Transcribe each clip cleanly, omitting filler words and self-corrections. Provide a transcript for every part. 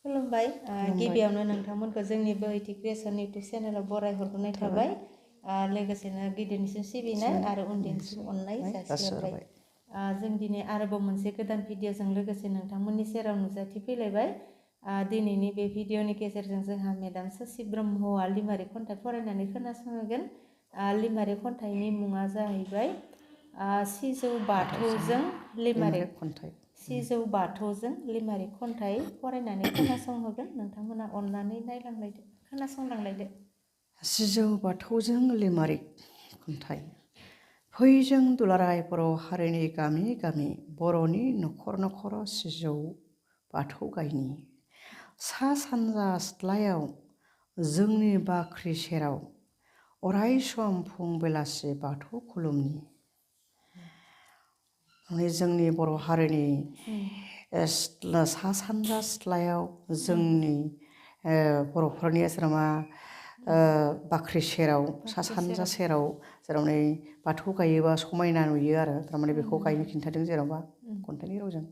खुलुमबाय गिबियावनो नोंथांमोनखौ जोंनि बोहैथि क्रिएसन इउटुब चेनेलाव बरायहरग्रोनाय थाबाय लोगोसेनो गिदिरनिसिम सिबिनाय आरो उन्दैनिसिम अननाय जासिहरबाय जों दिनै आरोबाव मोनसे गोदान भिडिअजों लोगोसे नोंथांमोननि सेराव नुजाथिफैलायबाय दिनैनि बे भिडिअनि गेजेरजों जोंहा मेडाम ससि ब्रह्मआ लिमारिक खन्थाइ फरायनानै खोनासंहोगोन लिमारिक खन्थाइनि मुङा जाहैबाय सिजौ बाथौजों लिमारिक खन्थाइ सिजौ बाथौजों लिमारिक खन्थाइ फरायनानै खोनासंहोगोन नोंथांमोना अननानै नायलांलायदो खोनासंलांलायदो सिजौ बाथौजों लिमारिक खन्थाइ फै जों दुलाराय बर' हारिनि गामि गामि बर'नि नखर नखर सिजौ बाथौ गायनि सा सानजा सिथ्लायाव जोंनि बाख्रि सेराव अराय सम फुं बेलासि बाथौ खुलुमनि जोंनि बर' हारिनि सा सानजा सिथ्लायाव जोंनि बर'फोरनि आश्रमा बाख्रि सेराव सा सानजा सेराव जेराव नै बाथौ गायोबा समायना नुयो आरो थारमाने बेखौ गायनो खिन्थादों जेरावबा खन्थाइनि रावजों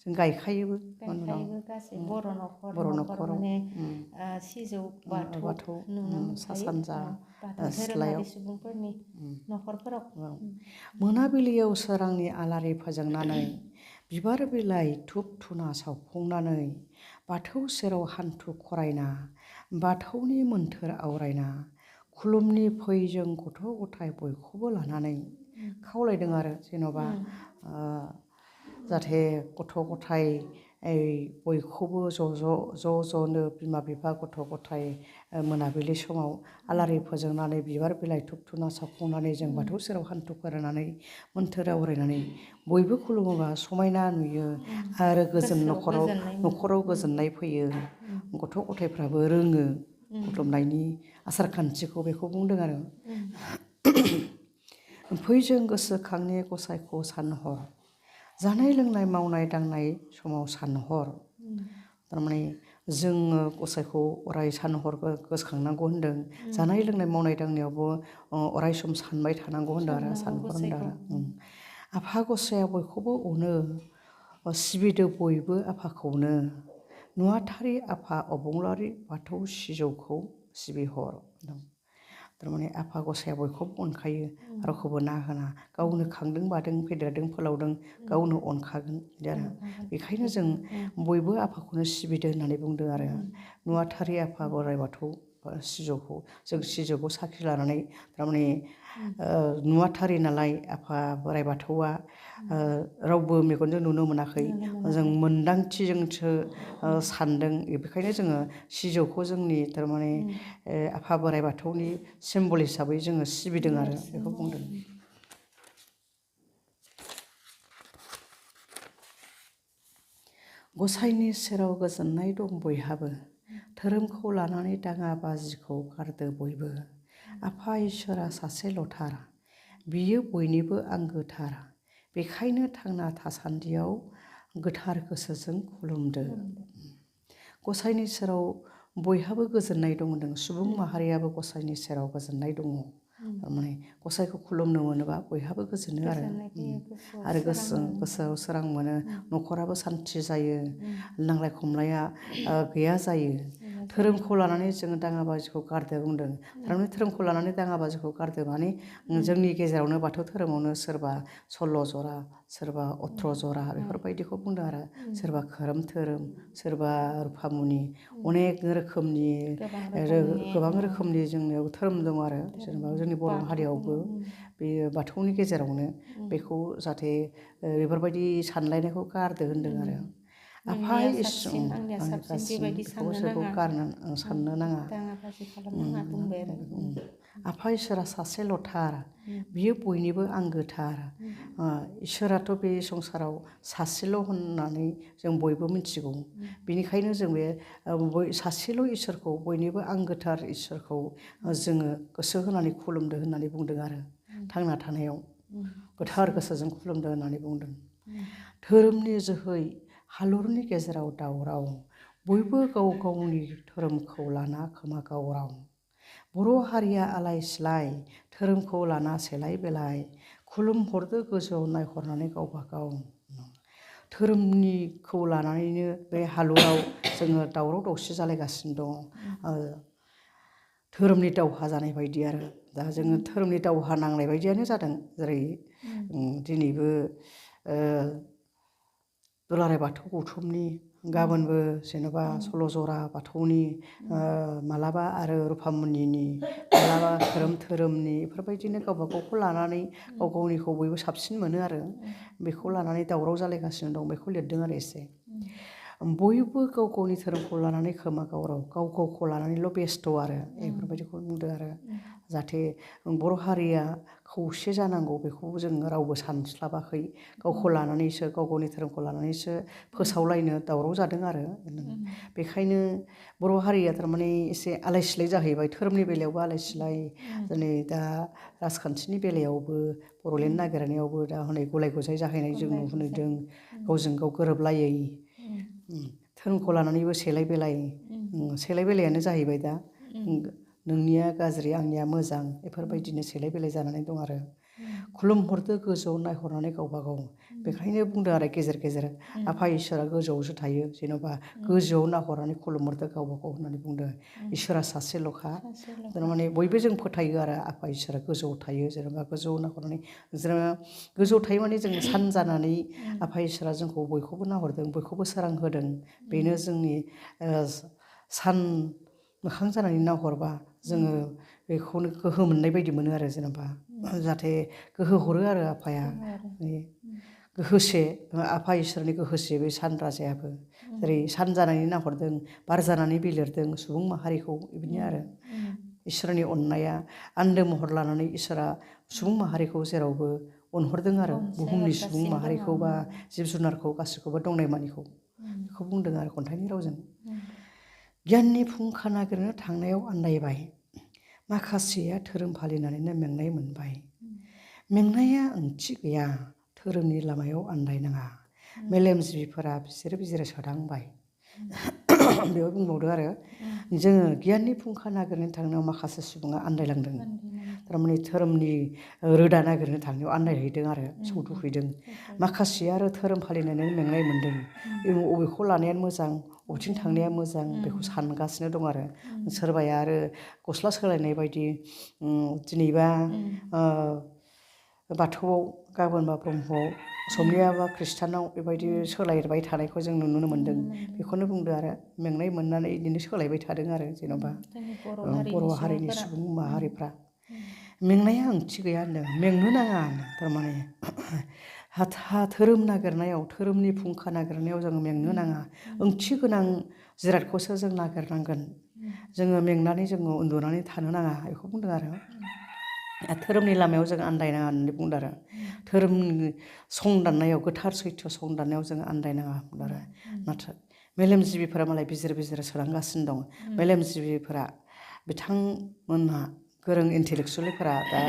जों गायखायोबो गासै बर' न'खराव माने सिजौ बाथौ नुनो सा मोनखायो सानजा बाथौ धोरोमारि सुबुंफोरनि न'खरफोराव मोनाबिलियाव सोरांनि आलारि फोजोंनानै बिबार बिलाइ धुप धुना सावफुंनानै बाथौ सेराव हान्थु खरायना बाथौनि मोन्थोर आवरायना खुलुमनि फै जों गथ' गथाय बयखौबो लानानै खावलायदों आरो जेन'बा जाहाथे गथ' गथाय बयखौबो ज'नो बिमा बिफा गथ' गथाय मोनाबिलि समाव आलारि फोजोंनानै बिबार बिलाइ धुप धुना सावफुंनानै जों बाथौ सेराव हान्थु खरायनानै मोन्थोर आवरायनानै बयबो खुलुमोबा समायना नुयो आरो गोजोन न'खराव गोजोननाय फैयो गथ' गथायफ्राबो रोङो खुलुमनायनि आसार खान्थिखौ बेखौ बुंदों आरो फै जों गोसोखांनि गसाइखौ सानहर जानाय लोंनाय मावनाय दांनाय समाव सानहर थारमाने जोङो गसाइखौ अराय सानहर गोसोखांनांगौ होनदों जानाय लोंनाय मावनाय दांनायावबो अराय सम सानबाय थानांगौ होनदों आरो सानहर होनदों आरो आफा गसाइया बयखौबो अनो सिबिदो बयबो आफाखौनो नुवाथारि आफा अबंलावरि बाथौ सिजौखौ सिबिहर थारमाने आफा गसाइया बयखौबो अनखायो रावखौबो ना होना गावनो खांदों बादों फेदेरदों फोलावदों गावनो अनखागोन बिदि आरो बेखायनो जों बयबो आफाखौनो सिबिदो होननानै बुंदों आरो नुवाथारि आफा बोराइ बाथौ सिजौखौ जों सिजौखौ साखि लानानै थारमाने नुवाथारि नालाय आफा बोराइ बाथौआ रावबो मेगनजों नुनो मोनाखै जों मोन्दांथिजोंसो सानदों बेखायनो जोङो सिजौखौ जोंनि थारमाने आफा बोराइ बाथौनि सिम्बल हिसाबै जोङो सिबिदों आरो बेखौ बुंदों गसाइनि सेराव गोजोननाय दं बयहाबो धोरोमखौ लानानै दाङा बाजिखौ गारदो बयबो आफा इसोरा सासेल'थार बियो बयनिबो आंगोथार बेखायनो थांना थासान्दियाव गोथार गोसोजों खुलुमदो गसाइनि सेराव बयहाबो गोजोननाय दं होनदों सुबुं माहारियाबो गसाइनि सेराव गोजोननाय दङ थारमाने गसाइखौ खुलुमनो मोनोबा बयहाबो गोजोनो आरो गोसोआव सोरां मोनो न'खराबो सान्थि जायो नांलाय खमलाया गैया जायो धोरोमखौ लानानै जोङो दाङा बाजिखौ गारदो बुंदों थारमाने धोरोमखौ लानानै दाङा बाजिखौ गारदो माने जोंनि गेजेरावनो बाथौ धोरोमावनो सोरबा 16 जरा सोरबा 18 जरा बेफोरबायदिखौ बुंदों आरो सोरबा खोरोम धोरोम सोरबा रुफामुनि अनेक रोखोमनि गोबां रोखोमनि जोंनियाव धोरोम दङ आरो जेनेबा जोंनि बर' हारियावबो बेयो बाथौनि गेजेरावनो बेखौ जाहाथे बेफोरबायदि सानलायनायखौ गारदो होनदों आरो आफा इसोरखौ गारनो साननो नाङा आफा इसोरा सासेल'थार बियो बयनिबो आंगोथार इसोराथ' बे संसाराव सासेल' होननानै जों बयबो मिथिगौ बेनिखायनो जों बे सासेल' इसोरखौ बयनिबो आंगोथार इसोरखौ जोङो गोसो होनानै खुलुमदो होननानै बुंदों आरो थांना थानायाव गोथार गोसोजों खुलुमदो होननानै बुंदों धोरोमनि जोहै हालुरनि गेजेराव दावराव बयबो गाव गावनि धोरोमखौ लाना खोमा गावराव बर' हारिया आलाय सिलाय धोरोमखौ लाना सेलाय बेलाय खुलुम हरदो गोजौआव नायहरनानै गावबा गाव धोरोमनिखौ लानानैनो बे हालुराव जोङो दावराव दावसि जालायगासिनो दङ धोरोमनि दावहा जानाय बायदि आरो दा जोङो धोरोमनि दावहा नांनाय बायदियानो जादों जेरै दिनैबो दुलाराय बाथौ गौथुमनि गाबोनबो जेनेबा सल'जरा बाथौनि मालाबा आरो रुफामनिनि मालाबा धोरोमनि बेफोरबायदिनो गावबा गावखौ लानानै गाव गावनिखौ बयबो साबसिन मोनो आरो बेखौ लानानै दावराव जालायगासिनो दं बेखौ लिरदों आरो एसे बयबो गाव गावनि धोरोमखौ लानानै खोमा गावराव गाव गावखौ लानानैल' बेस्थ' आरो बेफोरबायदिखौ बुंदों आरो जाहाथे बर' हारिया खौसे जानांगौ बेखौ जों रावबो सानस्लाबाखै गावखौ लानानैसो गाव गावनि धोरोमखौ लानानैसो फोसावलायनो दावराव जादों आरो बेखायनो बर' हारिया थारमाने एसे आलाय सिलाय जाहैबाय धोरोमनि बेलायावबो आलाय सिलाय दिनै दा राजखान्थिनि बेलायावबो बर'लेण्ड नागिरनायावबो दा हनै गलाय गुजाय जाहैनाय जों नुदों गावजों गाव गोरोबलायै धोरोमखौ लानानैबो सेलाय बेलायानो जाहैबाय दा नोंनिया गाज्रि आंनिया मोजां बेफोरबायदिनो सेलाय बेलाय जानानै दं आरो खुलुमहरदो गोजौआव नायहरनानै गावबा गाव बेखायनो बुंदों आरो गेजेर गेजेर आफा इसोरा गोजौआवसो थायो जेन'बा गोजौआव नाहरनानै खुलुमहरदो गावबा गाव होननानै बुंदों इसोरा सासेल'खा थारमाने बयबो जों फोथायो आरो आफा इसोरा गोजौआव थायो जेनेबा गोजौआव नाहरनानै जेनेबा गोजौआव थायो माने जों सान जानानै आफा इसोरा जोंखौ बयखौबो नाहरदों बयखौबो सोरां होदों बेनो जोंनि सान मोखां जानानै नाहरबा जोङो बेखौनो गोहो मोननाय बायदि मोनो आरो जेनेबा जाहाथे गोहो हरो आरो आफाया गोहोसे आफा इसोरनि गोहोसे बे सान राजायाबो जेरै सान जानानै नाहरदों बार जानानै बिलिरदों सुबुं माहारिखौ बिदिनो आरो इसोरनि अननाया आन्दो महर लानानै इसोरा सुबुं माहारिखौ जेरावबो अनहरदों आरो बुहुमनि सुबुं माहारिखौ बा जिब जुनारखौ गासैखौबो दंनाय मानिखौ बेखौ बुंदों आरो खन्थाइनि रावजों गियाननि फुंखा नागिरनो थांनायाव आन्दायबाय माखासेया धोरोम फालिनानैनो मेंनाय मोनबाय मेंनाया ओंथि गैया धोरोमनि लामायाव आन्दायनाङा मेलेमजिबिफोरा बिजिर सोदांबाय बेयाव बुंबावदों आरो जोङो गियाननि फुंखा नागिरनो थांनायाव माखासे सुबुङा आन्दायलांदों थारमाने धोरोमनि रोदा नागिरनो थांनायाव आन्दायहैदों आरो सौथुहैदों माखासेया आरो धोरोम फालिनानै मेंनाय मोन्दों बबेखौ लानायानो मोजां बबेथिं थांनाया मोजां बेखौ सानगासिनो दं आरो सोरबाया आरो गस्ला सोलायनाय बायदि दिनैबा बाथौआव गाबोनबा ब्रह्मआव समनियाबा खृष्टानाव बेबायदि सोलायबाय थानायखौ जों नुनो मोन्दों बेखौनो बुंदों आरो मेंनाय मोननानै बिदिनो सोलायबाय थादों आरो जेन'बा बर' हारिनि सुबुं माहारिफ्रा मेंनाया ओंथि गैया होनदों मेंनो नाङा थारमाने धोरोम नागिरनायाव धोरोमनि फुंखा नागिरनायाव जों मेंनो नाङा ओंथि गोनां जिरादखौसो जों नागिरनांगोन जोङो मेंनानै जोङो उन्दुनानै थानो नाङा बेखौ बुंदों आरो धोरोमनि लामायाव जों आन्दायनाङा होननानै बुंदों आरो धोरोमनि सं दाननायाव गोथार सैथो सं दाननायाव जों आन्दायनाङा बुंदों आरो नाथाय मेलेमजिबिफोरा मालाय बिजिर सोदांगासिनो दं मेलेमजिबिफोरा बिथांमोनहा गोरों इन्टेलेक्सुवेलफोरा दा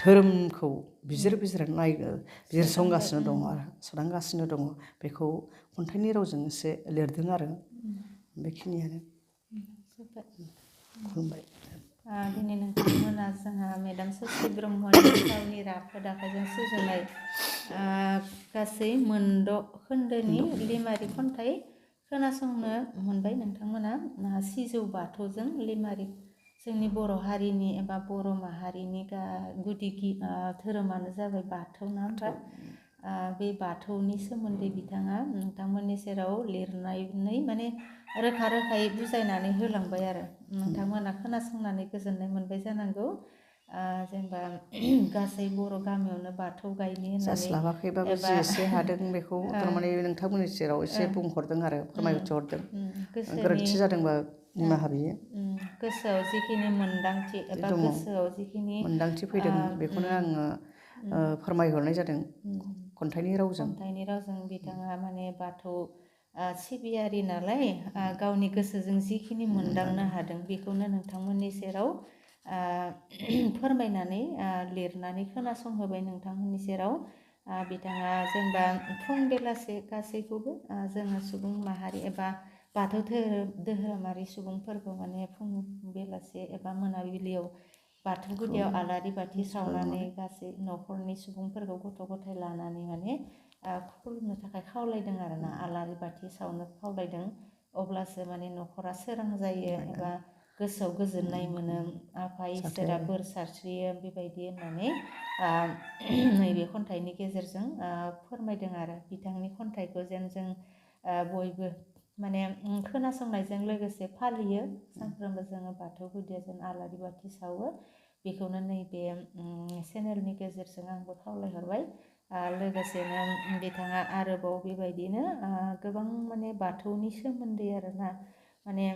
धोरोमखौ बिजिरसंगासिनो दङ आरो सोदांगासिनो दङ बेखौ खन्थाइनि रावजों एसे लिरदों आरो बेखिनियानो खुलुमबाय दिनै नोंथांमोना जोंहा मेडाम ससि ब्रह्मनि गावनि राफोद आखाइजों सुजुनाय गासै मोनद' खोन्दोनि लिमारिक खन्थाइ खोनासंनो मोनबाय नोंथांमोना सिजौ बाथौजों लिमारिक जोंनि बर' हारिनि एबा बर' माहारिनि गुदि धोरोमानो जाबाय बाथौ ना होमबा बे बाथौनि सोमोन्दै बिथाङा नोंथांमोननि सेराव लिरनानै माने रोखा रोखायै बुजायनानै होलांबाय आरो नोंथांमोना खोनासंनानै गोजोननाय मोनबाय जानांगौ जेनेबा गासै बर' गामियावनो बाथौ गायनि होननानै जास्लाबाखैबाबो जि एसे हादों बेखौ थारमाने नोंथांमोननि सेराव एसे बुंहरदों आरो फोरमायहरदों गोरोन्थि जादोंबा निमाहा बियो गोसोआव जिखिनि मोन्दांथि एबा गोसोआव जिखिनि मोन्दांथि फैदों बेखौनो आङो फोरमायहरनाय जादों खन्थाइनि रावजों बिथाङा माने बाथौ सिबियारि नालाय गावनि गोसोजों जिखिनि मोनदांनो हादों बेखौनो नोंथांमोननि सेराव फोरमायनानै लिरनानै खोनासंहोबाय नोंथांमोननि सेराव बिथाङा जेनेबा फुं बेलासे गासैखौबो जोङो सुबुं माहारि एबा बाथौ धोरोमारि सुबुंफोरखौ माने फुं बेलासे एबा मोनाबिलियाव बाथौ गुदियाव आलारि बाथि सावनानै गासै न'खरनि सुबुंफोरखौ गथ' गथाय लानानै माने खुलुमनो थाखाय खावलायदों आरोना आलारि बाथि सावनो खावलायदों अब्लासो माने न'खरा सोरां जायो एबा गोसोआव गोजोननाय मोनो आफा इसोरा बोर सारस्रियो बेबायदि होननानै नैबे खन्थाइनि गेजेरजों फोरमायदों आरो बिथांनि खन्थाइखौ जेन जों बयबो माने खोनासंनायजों लोगोसे फालियो सानफ्रोमबो जोङो बाथौ गुदियाव जों आलारि बाथि सावो बेखौनो नैबे चेनेलनि गेजेरजों आंबो खावलायहरबाय लोगोसेनो बिथाङा आरोबाव बेबायदिनो गोबां माने बाथौनि सोमोन्दै आरोना माने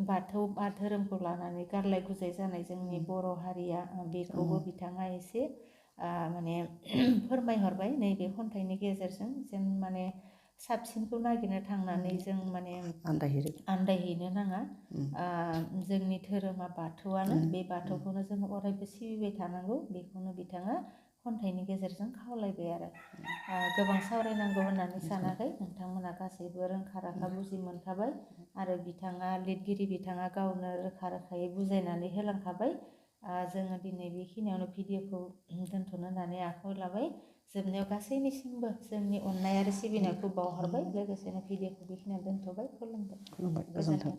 बाथौ धोरोमखौ लानानै गारलाय गुजाय जानाय जोंनि बर' हारिया बेखौबो बिथाङा एसे माने फोरमायहरबाय नैबे खन्थाइनि गेजेरजों जेन माने साबसिनखौ नागिरनो थांनानै जों माने आन्दायहैनो नाङा जोंनि धोरोमा बाथौआनो बे बाथौखौनो जों अरायबो सिबिबाय थानांगौ बेखौनो बिथाङा खन्थाइनि गेजेरजों खावलायबाय आरो गोबां सावरायनांगौ होननानै सानाखै नोंथांमोना गासैबो रोंखा राखा बुजि मोनखाबाय आरो बिथाङा लिरगिरि बिथाङा गावनो रोखा रोखायै बुजायनानै होलांखाबाय जोङो दिनै बेखिनियावनो भिडिअखौ दोनथ'नो होननानै आखायाव लाबाय जोबनायाव गासैनिसिमबो जोंनि अननाय आरो सिबिनायखौ बावहरबाय लोगोसेनो भिडिअखौ बेखिनियाव दोनथ'बाय खुलुमबाय गोजोन्थों।